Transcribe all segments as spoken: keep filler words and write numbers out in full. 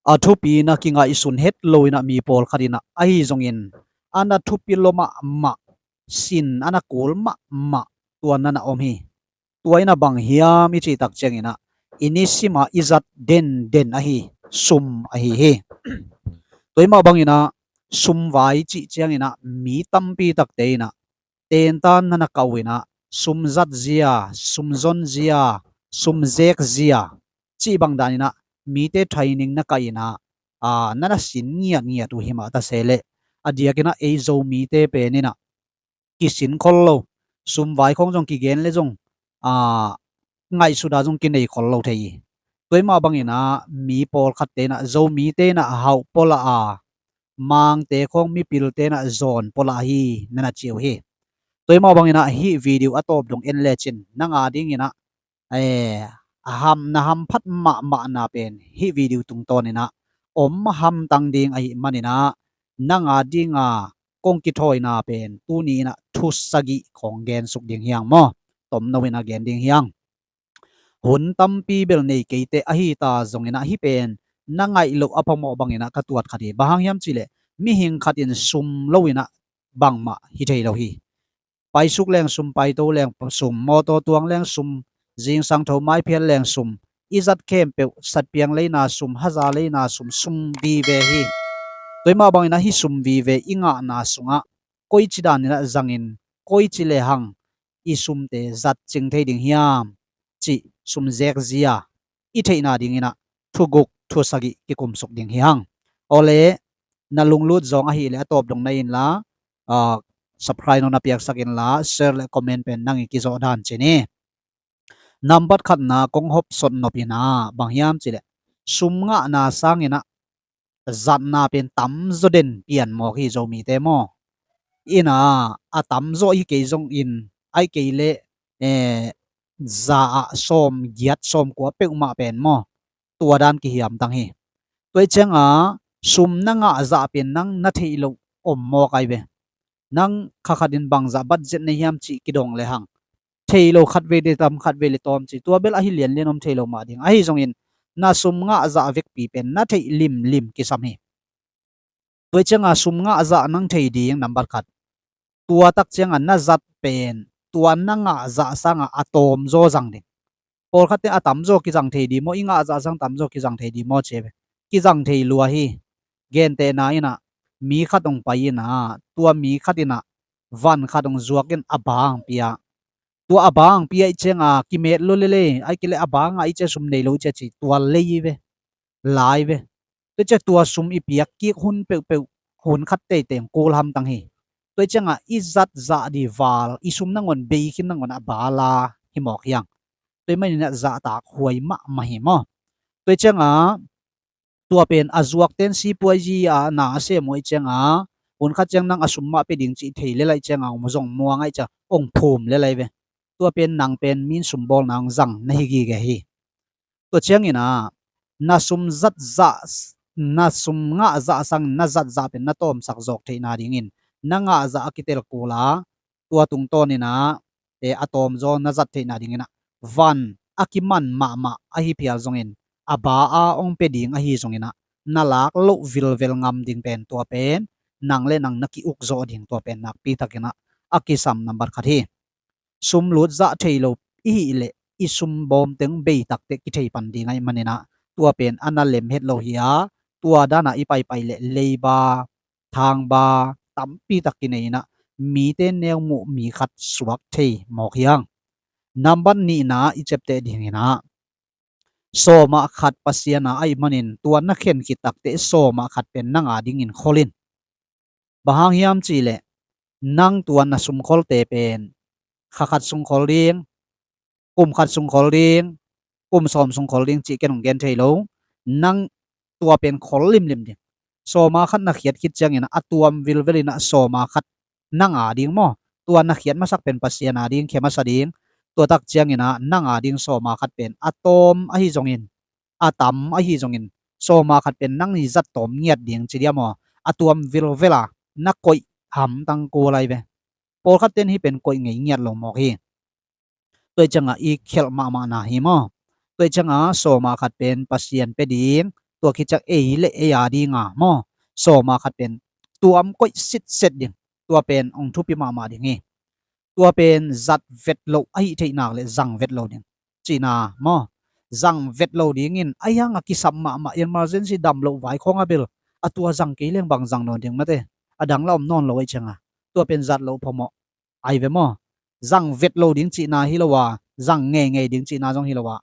a thupina kingaihsun het lo inah mi pawlkhat inah ahi zongin a na thupi lua mahmah, sin a na kul mahmah tua na na om hi. Tua inah bang hiam i cih tak cianginah i nisima i zat denden ahi sum ahi hi. Tua i mah banginah sum vai cih cianginah mi tampi takte inah tentan na na kah uh inah sum zat zia, sum zon zia, sum zek zia cih bang daninah mite training na kah inah, aa, na na sin ngiatngiat uh hi mah ta se leh a diakinah ei Zomite pen inah kisin khol lo, sum vai khong zong kigen le zong, aa, ngaihsut a zong kinei khol lo thei hi. Tua i mah banginah mi pawlkhatte inah Zomite inah hauh pua lah a, Mangte khong mipilte inah zawn pua lah hi na na ci uh hi. Tua i mah banginah hih video a tawp dong en lecin nang a dinginah, eh, a ham, na hamphat mahmahna pen hih video tungtawninah om hamtang ding ahih maninah nang a dinga kong kithawina pen tuni inah thu sagih khong gensuk ding hi hang maw? Tomno inah gen ding hi hang. Hun tampi bel nei keite ahi ta zonginah hih pen na ngaih loh a phamawh banginah ka tuat khat hi. Bang hang hiam cihleh mihing khat in sum lo inah bangmah hi thei lo hi. Paisuk leng sum, paito leng sum, mawtaw tuang leng sum, zingsang tho maiphial leng sum, i zat khempeuh, satpiang leina sum, haza leina sum, sum vive hi. Tua i mah banginah hih sum vive i ngahna sungah koici daninah zangin koici lehang i sumte zat cing thei ding hiam cih sum zek zia i theihna dinginah thuguk thusagih kikumsuk ding hi hang. Awle, na lunglut zawng ahileh a tawp dong na inla, ah, subscribe nong na piaksak inla, share le comment pen nang i kizawh dan ci ni. Nambat khatna kong hopsot nop inah bang hiam cihleh sum ngahna sanginah zatna pen tamzaw den pian mawk hi Zomite maw? Inah a tamzaw hi kei zongin, ai kei leh, eh, za ah sawm giat sawm kua peuhmah pen maw? Tua dan kihiamtang hi. Tua i cianga sum na ngah zah pen nang na theih loh om mawk ai ve. Nang khakhatin bangzah budget na hiam cih kidong lehang thei lo khat vei le tam, khat vei le tawm ci, tua bel ahi lianlian om thei lo mah ding. Ahi zongin na sum ngah zah vekpi pen na theih limlim kisam hi. Tua i cianga sum ngah zah nang thei ding nambat khat. Tua tak cianga na zat pen tua na ngah zah sanga a tawmzaw zang ding. Pawlkhatte a tamzaw kizang thei ding maw, i ngah zah sang tamzaw kizang thei ding maw ci ve. Kizang thei lua hi. Gentehna inah mi khat hong pai inah tua mi khat inah van khat hong zuak in a bang pia. Tua a bang pia i cianga kimet lo lelei, ai kei leh a bang a i cia sum nei lo i cia ci tua lei ve, lai ve. Tua i cia tua sum i piak kik hun peuhpeuh hun khat teitei kul hamtang hi. Tua i cianga i zat zah di val, i sum nangawn bei khin nangawn a bala hi mawk hiang. Tua i maninah zahtak huai mahmah hi maw? Tua i cianga tua pen a zuakten sipuai zi a na a sem uh i cianga hun khat ciang nang a sum mah pia ding cih thei lelai cianga hong zong muang ai cia hong phum lelai ve. Tua pen nang pen min sum bawlna hong zang na hi gige hi. Tua cianginah na sum zat zah, na sum ngah zah sangin na zat zah pen na tawmsak zawk theihna dingin na ngah zah a kitel kula tua tungtawninah, eh, a tawmzaw na zat theihna dinginah van a kiman mahmah ahi phial zongin a ba a hong pia ding ahi zonginah na lak loh vilvel ngam ding pen tua pen nang le nang na ki-ukzawh ding tua pen nakpitakinah a kisam nambat khat hi. Sum lut zah thei lo i hih leh i sum bawm teng beitakte kithei pan ding ahih maninah tua pen a na lem het lo hi a, tua danah i paipai leh leiba, thangba tampitak kinei inah mite neu muh mi khat suak thei mawk hiang. Nambat nihna i ciapteh dinginah sawmah khat Pasian a ahih manin tua na khen khit takte sawmah khat pen nang a dingin khol in. Bang hang hiam cihleh nang tua na sumkholte pen kha khat sungkhol ding, kum khat sungkhol ding, kum sawm sungkhol ding cih ken hong gen thei lo. Nang tua pen khol limlim ding. Sawma khat na khiat khit ciangin a tuam vilvel inah sawma khat nang a ding maw? Tua na khiat masak pen Pasian a ding khia masa ding. Tua tak ciangin ah nang a ding sawma khat pen a tawm ahi zongin, a tam ahi zongin, sawma khat pen nang i zat tawm ngiat ding ci dia maw? A tuam vilvel a na koih hamtang kul ai ve. Pawlkhat ten hih pen koih ngei ngiat lo mawk hi. Tua i ciangah i khialh mahmahna hi maw? Tua i ciangah sawma khat pen Pasian pia ding, Tua khit ciang ei le ei a dinga maw, sawma khat pen tuam koih sitset ding. Tua pen hong thupi mahmah ding hi. Tua pen zat vet loh ahi theih nak le zang vet lo ding cihna maw. Zang vet lo dingin a hiang a kisap mahmah emergency dam loh vai khawng a bel a tua zang kei leng bang zang nawn ding mate. A dang la om nawn lo ahi cianga tua pen zat loh phamawh ahi ve maw. Zang vet lo ding cihna hi lo a, zang ngeingei ding cihna zong hi lo a,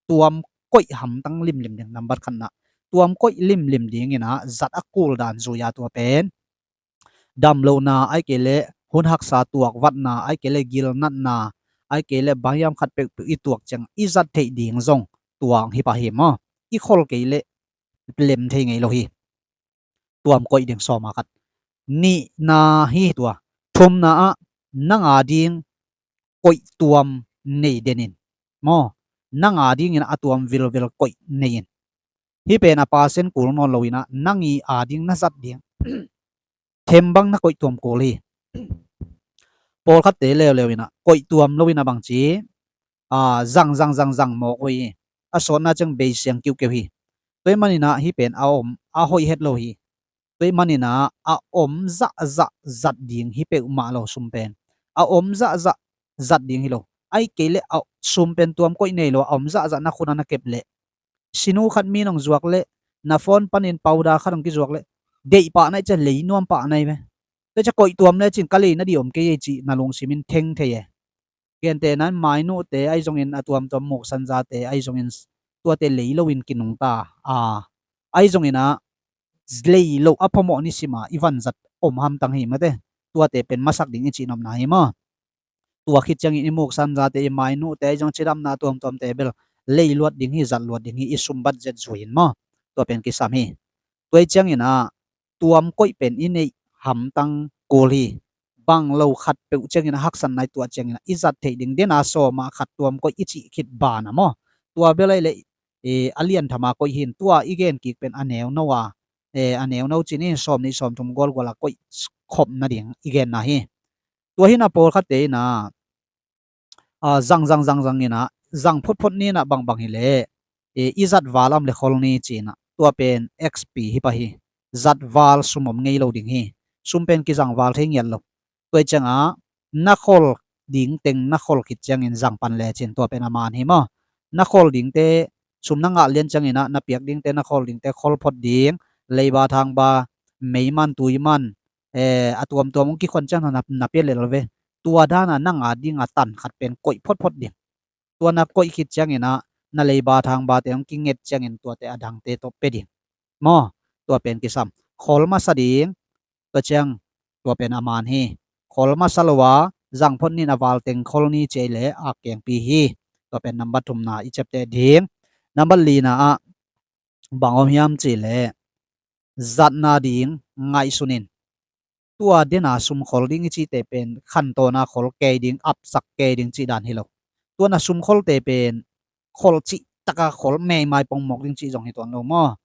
tuam koih hamtang limlim ding nambat khatna. Tuam koih limlim dingin a zat a kul dan zui a tua pen dam lohna ai kei le hun haksa tuak vatna ai kei le gilnatna ai kei le banghiam khat peuhpeuh i tuak ciang i zat theih ding zong tuang hi pah hi maw. I khol kei le lem thei ngei lo hi. Tuam koih ding sawma khat. Nihna hi tua. Thumna ah nang a ding koih tuam nei denin maw. Nang a dingin a tuam vilvel koih nei in. Hih pen a pasen kul nawn lo inah nang i a ding na zat ding thembang na koih tuam kul hi. Pawlkhatte leuleu inah koih tuam lo inah bangci a zang zang zang zang mawk hoih hi. A sawtna ciang beisiang kiuhkeuh hi. Tua ih maninah hih pen a om a hoih het lo hi. Tua ih maninah a om zahzah zat ding hi peuhmah lo sum pen. A om zahzah zat ding hi lo. Ai kei le a sum pen tuam koih nei lo a om zahzah na khuna na kep leh sinu khat mi nong zuak leh na phone panin pauda khat nong kizuak leh deih pah nai cia lei nuam pah nai ve. Tua cia koih tuam le cin ka lei na di om kei ei cih na lungsimin theng thei e. Gentehna in mainuhte ahi zongin a tuamtuam muksanzate ahi zongin tuate lei loin kinungta a ahi zongin a lei lo a phamawh nisima i vanzat om hamtang hi mate. Tuate pen masak ding i cihnopna hi maw. Tua khit ciangin i muksanzate i mainuhte ahi zong cidamna tuamtuamte bel lei luat ding hi, zat luat ding hi, i sum budget zui in maw. Tua pen kisam hi. Tua ih ciangin a tuam koih pen i neih hamtang kul hi. Bang lo khat peuh ciangin a haksatna i tuah ciangin a i zat theih ding dena sawma khat tuam koih i cih khit bana maw. Tua bel ahi le a lian thama koih hin tua i gen kik pen a neuno a a neuno cin in sawm nih sawm thum gualgual a koih khop nading i genna hi. Tua hin a pawlkhatte inah a zang zang zang zang inah zang photphot ni inah bangbang hileh i zat val am le khol ni cinah tua pen X P hi pah hi. Zat val sum om ngei lo ding hi. Sum pen kizang val thei ngiat lo. Tua ih ciangah na khol ding teng na khol khit ciangin zang pan lecin tua pen a man hi maw. Na khol dingte sum na ngah lian cianginah na piak dingte na khol dingte khol phot ding. Leiba thangba mei man tui man a tuamtuam hong kikhon ciang na pia lel ve. Tua dana nang a dinga tan khat pen koih photphot ding. Tua na koih khit cianginah na leiba thangbate hong kinget ciangin tuate a dangte tawh pia ding maw. Tua pen kisam. Khol masa ding. Tua ciang tua pen a man hi. Khol masa lo a zang phot nin a val teng khol ni ci ei le a kengpi hi. Tua pen nambat thumna i ciapteh ding. Nambat lina ah bang om hiam cihleh zatna ding ngaihsun in. Tua dena sum khol ding i cihte pen khantawna khol kei ding, apsak kei ding cih dan hi lo. Tua na sum kholte pen khol cih taka khol meimai pongmawk ding cih zong hi tuan lo maw.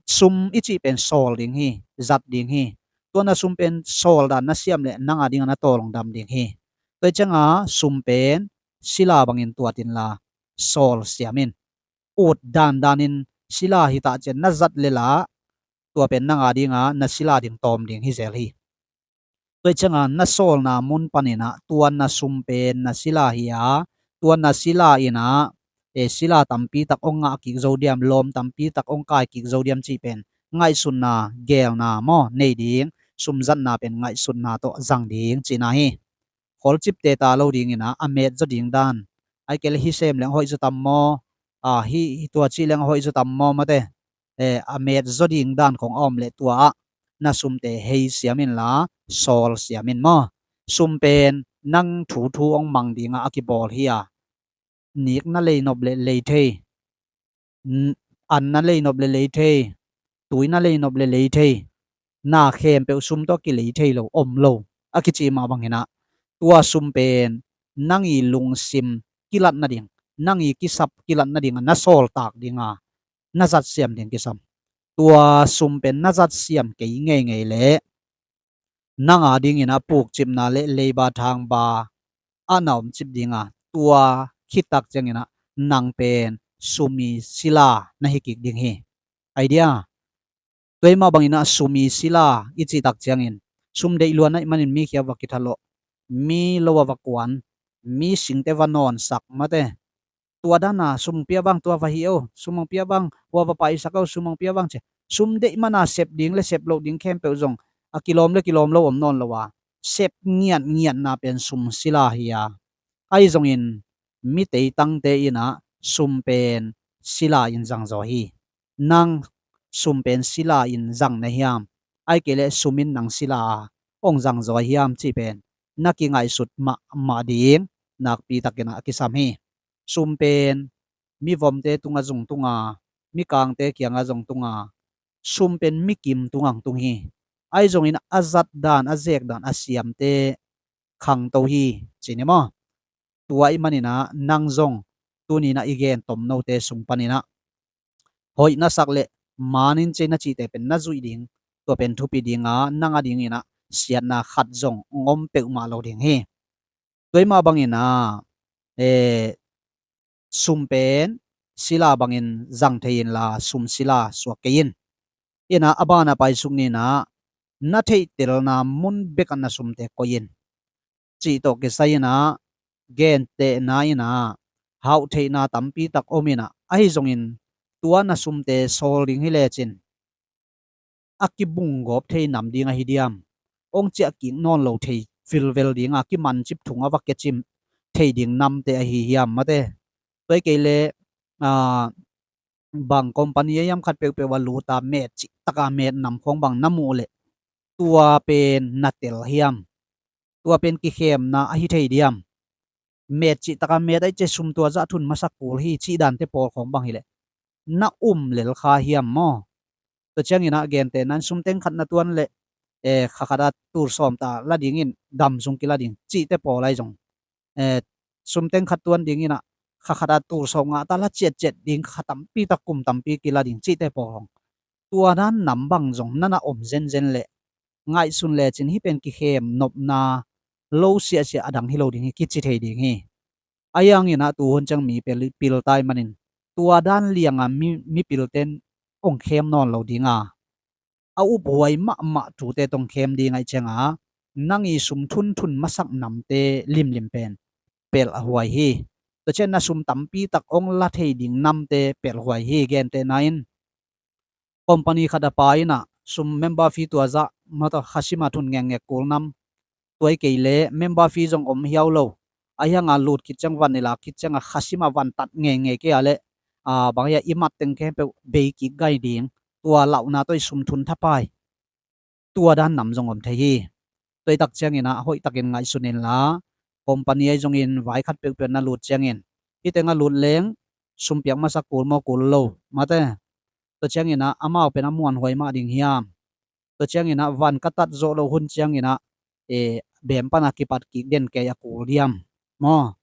Sum i cih pen sawl ding hi, zat ding hi. Tua na sum pen sawl dan na siam le nang a dinga na tawlong dam ding hi. Tua i cianga sum pen sila bangin tuat inla sawl siam in. Ut dandanin sila hi tah cian na zat lela tua pen nang a dinga na sila ding tawm ding hi zel hi. Tua i cianga na sawlna mun paninah tua na sum pen na sila hi a, tua na sila inah e sila tampi tak hong ngah kik zo diam, lawm tampi tak hong kai kik zo diam cih pen ngaihsutna, gelna maw nei ding, sumzatna pen ngaihsutna tawh zang ding cihna hi. Kholcipte ta lo dinginah a met zaw ding dan ai kei le hi sem leng hoih zaw tam maw, a hi tua cih leng hoih zaw tam maw mate. A met zaw ding dan khong a om leh tua ah na sumte hei siam inla sawl siam in maw. Sum pen nang thuthu hong mang dingah a kibawl hi a, nik na lei nop le lei thei, an na lei nop le lei thei, tui na lei nop le lei thei, na khempeuh sum tawh kilei thei lo om lo a kici mah banginah tua sum pen nang i lungsim kilat nading, nang i kisap kilat nadinga na sawltak dinga na zatsiam ding kisam. Tua sum pen na zatsiam kei ngeingei leh nang a dinginah pukcipna le leiba thangba ah na omcip dinga tua khittak cianginah nang pen sum i sila na hi kik ding hi. Idea. Tua i mah bangin ah sum i sila i cih tak ciangin, sum deih luan ahih manin mi khia va kithalawh, mi lo a va kuan, mi singte va nawnsak mate. Tua dana sum pia vang tua va hi o, sum ang pia vang hua va paisak o, sum ang pia vang ci. Sum deih mana sep ding le sep loh ding khempeuh zong a kilawm le kilawm lo om nawn lo a, sep ngiat ngiatna pen sum sila hi a. Ahi zongin mi teitangte in ah sum pen sila in zangzaw hi. Nang sum pen sila in zang na hiam? Ahih kei leh sum in nang sila a hong zangzaw hiam cih pen na kingaihsut mahmah ding nakpi takin ah a kisam hi. Sum pen mivomte tungah zong tung a, mikangte kiangah zong tung a, sum pen mikim tungah tung hi. Ahi zongin a zat dan, a zek dan, a siamte khangto hi ci ni maw? Tua i manin ah nang zong tuni in ah i gen tomnote sung panin ah hoih na sak le manin cei na cihte pen na zuih ding, tua pen thupi ding a, nang a dingin ah siatna khat zong hong om peuhmah lo ding hi. Tua i mah bangin ah, eh, sum pen sila bangin zang thei inla sum sila suak kei in. In ah a ban ah paisuk ni in ah na theihtelna mun bekah na sumte koih in. Cih tawh kisai in ah gentehna in ah hauhtheihna tampi tak om in ah, ahi zongin tua na sumte sawl ding hi lecin a kibunggawp thei nam ding ahi diam? Hong ciah kik nawn lo thei vilvel ding a, kimancip thung a va kecim thei ding namte ahi hiam mate? Tua hi kei leh, ah, bang company a hiam khat peuhpeuh a lut a met cih taka met nam khawng bang na muh leh tua pen na tel hiam? Tua pen kikhemna ahi thei diam? Met cih taka met ahih ciang sum tua zah thun masak kul hi cih dante pawl khawng bang hi leh na um lel kha hiam maw? Tua ciangin ah gentehna in sum teng khat na tuan leh, eh, kha khat a tul sawm ta la ding in dam sung kila ding cihte pawl ahi zong, eh, sum teng khat tuan ding in ah kha khat a tul sawm nga ta la ciatciat ding, kha tampi tak kum tampi kila ding cihte pawl hong. Tua dan nam bang zong na na om zenzen leh ngaihsun lecin hih pen kikhem nopna lo siahsiah a dang hi lo ding hi, kici thei ding hi. Ahi hangin ah tuhun ciang mi pil, pil ta ahih manin tua dan lianga mi, mipilte in hong khem nawn lo ding a, a uphuai mahmah thute tawh hong khem ding ahih cianga nang i sum thunthun masak namte limlim pen pelh a huai hi. Tua ciang na sum tampi tak hong la thei ding namte pelh huai hi. Gentehna in company khat a pa in ah sum member fee tua zah mata kha sim a thun ngekngek kul nam, tua hi kei leh member fee zong om hiau lo. Ahi hanga lut khit ciang van i lak khit cianga kha sim a van tat ngekngek kei a leh, ah, bang hiam i mat teng khempeuh bei kik gai ding, tua lauhna tawh i sum thun thapai. Tua dan nam zong om thei hi. Tua hi tak ciangin ah hoih takin ngaihsun inla, company ahi zongin vai khat peuhpeuh na lut ciangin, hih teng a lut leng sum piak masak kul maw kul lo mate? Tua ciangin ah amau pen a muanhuai mah ding hiam? Tua ciangin ah van ka tat zawh loh hun ciangin ah, eh, bem pana kipat kik den kei a kul hiam maw?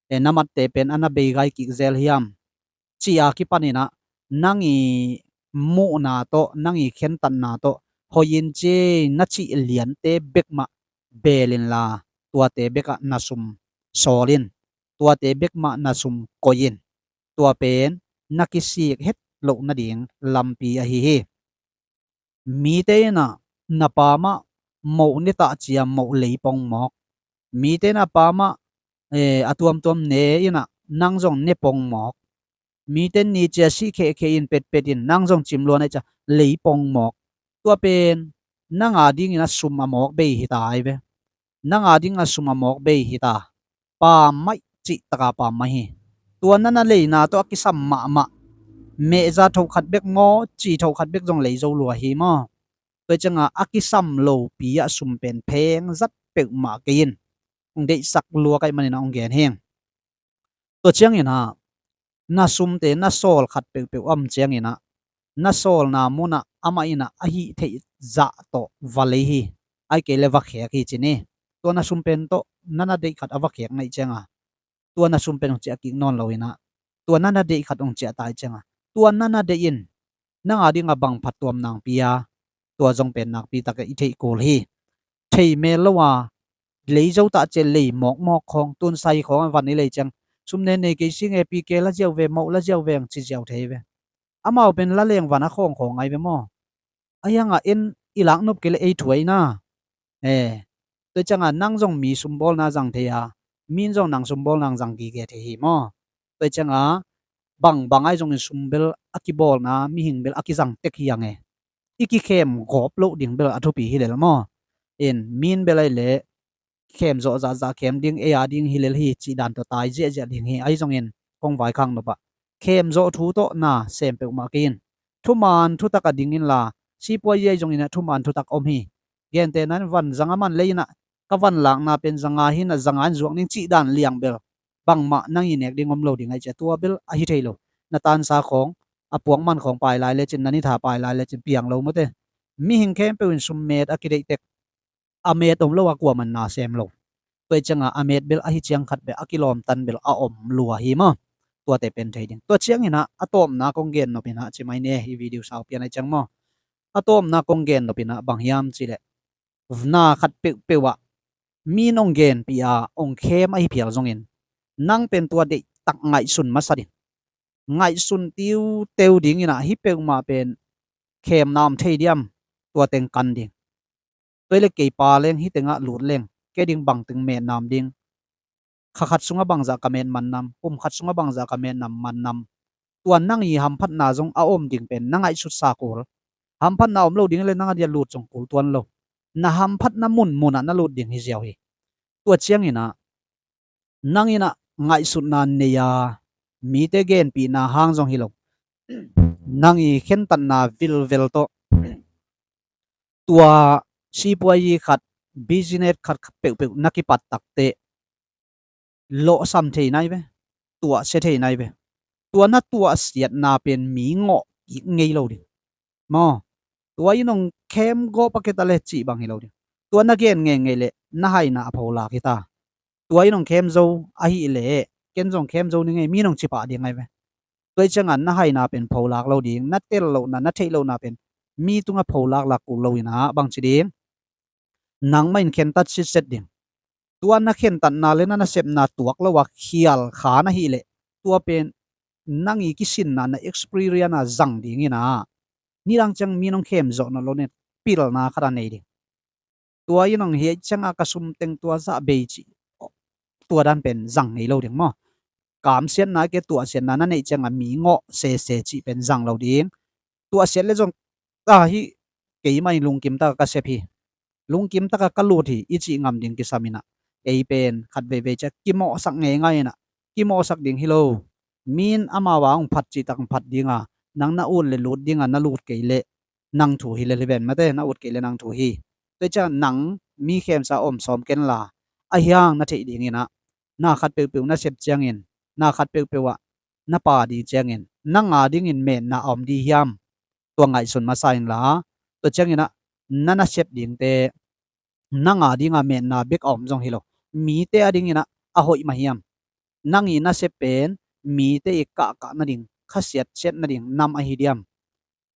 Eh, na matte pen a na bei gai kik zel hiam? Ci a kipanin ah nang i muhna tawh, nang i khentatna tawh hoih in ci na cih liante bek mah beel inla, tuate bekah na sum sawl in, tuate bek mah na sum koih in. Tua pen na kisik het loh nading lampi ahi hi. Mite in ah na pa mah moh ne ta cia moh lei pong mawk. Mite in ah pa mah, eh, a tuamtuam ne in ah nang zong ne pong mawk. Mite in ni cia sih khehkheh in petpet in nang zong cim luan ahih cia lei pong mawk. Tua pen nang a dingin a sum a mawk bei hi ta ahi ve. Nang a dingin a sum a mawk bei hi ta. Pammaih cih taka pammaih hi. Tua na na leina tawh a kisam mahmah mehza thokhat bek maw, ci thokhat bek zong lei zo lua hi maw? Tua cianga a kisam lopi ah sum pen pheng zat peuhmah kei in. Hong deihsak lua ka hih manin ah hong gen hi. Tua ciangin ah na sumte na sawl khat peuhpeuh a om ciangin ah na sawlna munah amah in ah a hih theih zah tawh va lei hi. Ahih kei leh va khek hi ci ni. Tua na sum pen tawh na na deih khat a va khek na hih cianga tua na sum pen hong ciah kik nawn lo in ah tua na na deih khat hong ciah ta hih cianga tua na na deih in nang a dingah bang phattuam nangpi a, tua zong pen nakpi takin i theih kul hi. Thei mel lo a lei zo ta cia lei mawkmawk khawng, tun sai khawng a van i lei ciang sum ne nei kei si nge, pi ke la ziau ve, moh la ziau ve hong ci ziau thei ve. Amau pen la leng van a khawngkhawng ngai ve maw? A hiangah en i lak nop kei le ei thuai na. Eh, tua ciangah nang zong mi sumbawlna zang thei a, min zong nang sumbawlna zang gige thei hi maw? Tua ciangah bangbang ai zongin sum bel a kibawlna, mihing bel a kizang tek hi ang e. I kikhem gawp loh ding bel a thupi hi lel maw? In min bel ai le khem zawh zahzah khem ding, ei a ding hi lel hi cih dan tawh tai ziahziah ding hi. Ahi zongin kong vaikhak nopah khem zawh thu tawh na sem peuhmah kei in. Thuman thutak a ding inla, sipuai ahi zongin ah thuman thutak om hi. Gentehna in van zanga man lei inah ka van lakna pen zanga hi inah zanga in zuak ning cih dan liang bel bangmah nang i nek ding om lo ding ai cia, tua bel ahi thei lo. Na tansa khawng, a puak man khawng pai lai lecin, na nitha pai lai lecin piang lo mawte. Mihing khempeuh in sum met a kideihtek, a met om lo a kuaman na sem lo. Tua i ciangah a met bel ahi ciang khat bel a kilawmtan bel a om lua hi maw? Tuate pen thei ding. Tua cianginah a tawpna kong gen nopinah ci mai ne, i video sau pian ai ciang maw? A tawpna kong gen nopinah bang hiam cileh, na khat peuhpeuh ah mi nong genpih a ong khem ahi phial zongin nang pen tua deihtak ngaihsun masa ding. Ngaihsun tiuteu dinginah hih peuhmah pen khemna om thei diam, tua teng kan ding. Tua i le kei pa leng hih tengah lut leng kei ding bangteng metna om ding. Kha khat sungah bangzah ka met man nam, kum khat sungah bangzah ka met nam man nam. Tua nang i hamphatna zong a om ding pen na ngaihsutsa kul. Hamphatna om lo ding le nang a dia lut zong kul tuan lo. Na hamphatna munmunah na lut ding hi ziau hi. Tua cianginah nang inah ngaihsutna nei a, mite genpihna hang zong hi lo. Nang i khentatna vilvel tawh tua sipuai khat, business khat peuhpeuh na kipat takte lawhsam thei nai ve, tuahsia thei nai ve. Tua na tuahsiatna pen mi ngawh kik ngei lo ding maw? Tua in ong khem gawp a keta le cih bang hi lo ding. Tua na gen ngeingei le na haina a pholak hi ta. Tua in ong khem zo ahih le ken zong khem zo ni ngei, mi nong cipah ding ngai ve. Tua i ciangah na haina pen pholak lo ding, na tel lohna, na theih lohna pen mi tungah pholak lak kul lo inah bang ci ding? Nangmah in khentat sitset ding. Tua na khentatna le na nasepna tuak lo a khial kha na hih leh tua pen nang i kisinna na experience a zang dingin ah nidang ciang mi nong khem zawh nawn lo nen pilna khat a nei ding. Tua in hong hi ciangah ka sum teng tua zah bei cih tua dan pen zang ngei lo ding maw? Kamsiatna ke tuahsiatna na neih ciangah mi ngawh sese cih pen zang lo ding. Tuahsiat le zong ta hi, keimah in lungkim taka ka sep hi. Lungkim taka ka lut hi i cih ngam ding kisam inah ei pen khat veivei ciah kimawhsak ngeingai inah kimawhsak ding hi lo. Min amau a hong phat cihtak hong phat dinga nang na ut le lut dinga na lut kei leh nang thu hi le hi ven mate, na ut kei leh nang thu hi. Tua ciah nang mi khemsa om sawm kenla a hiang na theih dinginah na khat peuhpeuh na sep ciangin na khat peuhpeuh ah na pa ding ciangin nang a dingin metna a om di hiam? Tua ngaihsun masa inla tua cianginah na nasep dingte nang a dinga metna bek a om zong hi lo. Mite a dinginah a hoih mah hiam? Nang i nasep pen mite i kahkah nading, khasiatsiat nading nam ahi diam?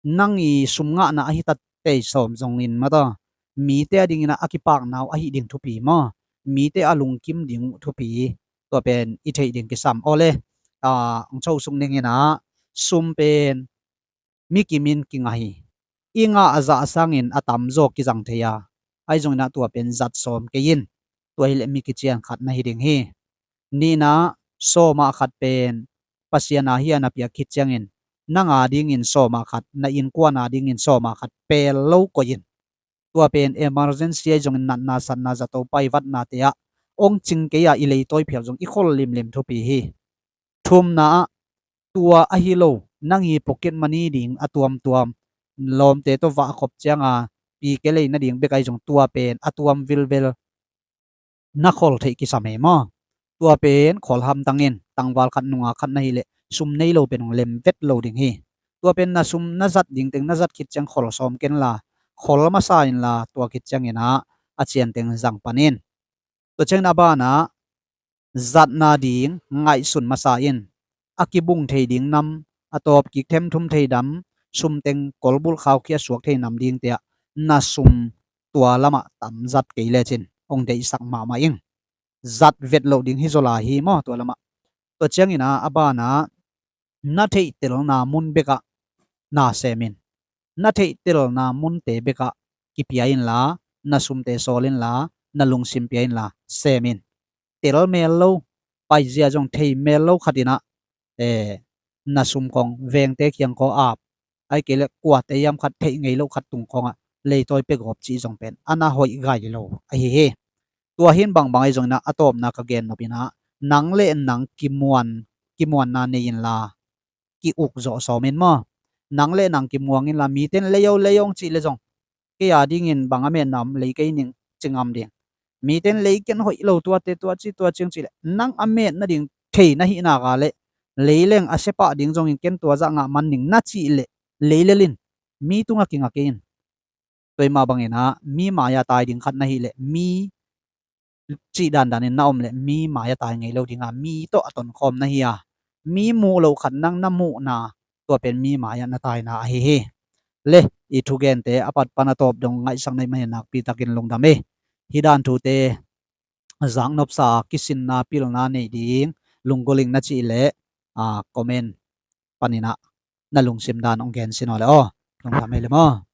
Nang i sum ngahna ahi ta tei sawm zongin mata mite a dinginah a kipakna uh ahi ding thupi maw? Mite a lungkim ding uh thupi. Tua pen i theih ding kisam. Awle, a, hong chosuk ninginah sum pen mi kimin kingah hi. I ngah a zah sangin a tamzaw kizang thei a, ahi zonginah tua pen zat sawm kei in. Tua hileh mi kician khat na hi ding hi. Nihna, sawmah khat pen Pasian a hi a na piak khit ciangin nang a dingin sawmah khat, na innkuan a dingin sawmah khat pel lo koih in. Tua pen emergency ahi zongin natna satna zato pai vatnate ah ong cing kei a i leitawi phial zong i khol limlim thupi hi. Thumna ah tua ahi lo nang i pocket money ding a tuamtuam lawmte tawh vah khop cianga pi ke lei nading bek ahi zong tua pen a tuam vilvel na khol theih kisam hi maw? Tua pen khol hamtangin tangval khat nunga khat na hileh sum nei lo pen hong lem vet lo ding hi. Tua pen na sum na zat dingteng na zat khit ciang khol sawm kenla khol masa inla tua khit cianginah a cianteng zang panin. Tua ciangin a banah zatna ding ngaihsun masa in a kibung thei ding nam, a tawp kik themthum thei nam, sumteng kolbulh khaukhia suak thei nam dingte ah na sum tua lamah tam zat kei lecin hong deihsak mahmah ing. Zat vet loh ding hi zaw lai hi maw tua lamah? Tua ciangin a banah na theihtelna mun bekah na sem in. Na theihtelna munte bekah kipia inla, na sumte sawl inla, na lungsim pia inla sem in. Tel mel lo, paizia zong thei mel lo khat in ah, eh, na sum kong vengte kiang kong ap, ahih kei leh kuate hiam khat theih ngei lo khat tung kong ah leitawi pia gawp cih zong pen a na hoih gai lo ahi hi. Tua hi in bangbang ahi zongin ah a tawpna ka gen nop in ah, nang le nang kimuan, kimuanna nei inla, ki-uk zawh sawm in maw. Nang le nang kimuang inla, mite in lei o, lei o hong cih leh zong, kei a dingin bang a metna om lei kei ning ci ngam ding. Mite in lei ken hoih lo, tuate tua ci, tua ci hong cih leh, nang a metna ding thei na hih nak leh, lei leng a sia pah ding zongin ken tua zah ngah man ning na cih leh, lei lel in, mi tungah kinga kei in. Tua mah bangin ah mi mai-ah tai ding khat na hih leh, mi cih dandanin na om leh mi mai-ah tai ngei lo ding a, mi tawh a tonkhawm na hi a, mi muh loh khat nang na muhna, tua pen mi mai-ah na taina ahi hi. Le, i thugente a pat pan a tawp dong ngaihsak na hih manin nakpi takin lungdam hi. Hih dan thute zaknopsa, kisinna, pilna nei ding lunggulh ing na cih leh, a, comment panin ah na lungsim dan hong gen sin aw le aw. Lungdam hi le maw.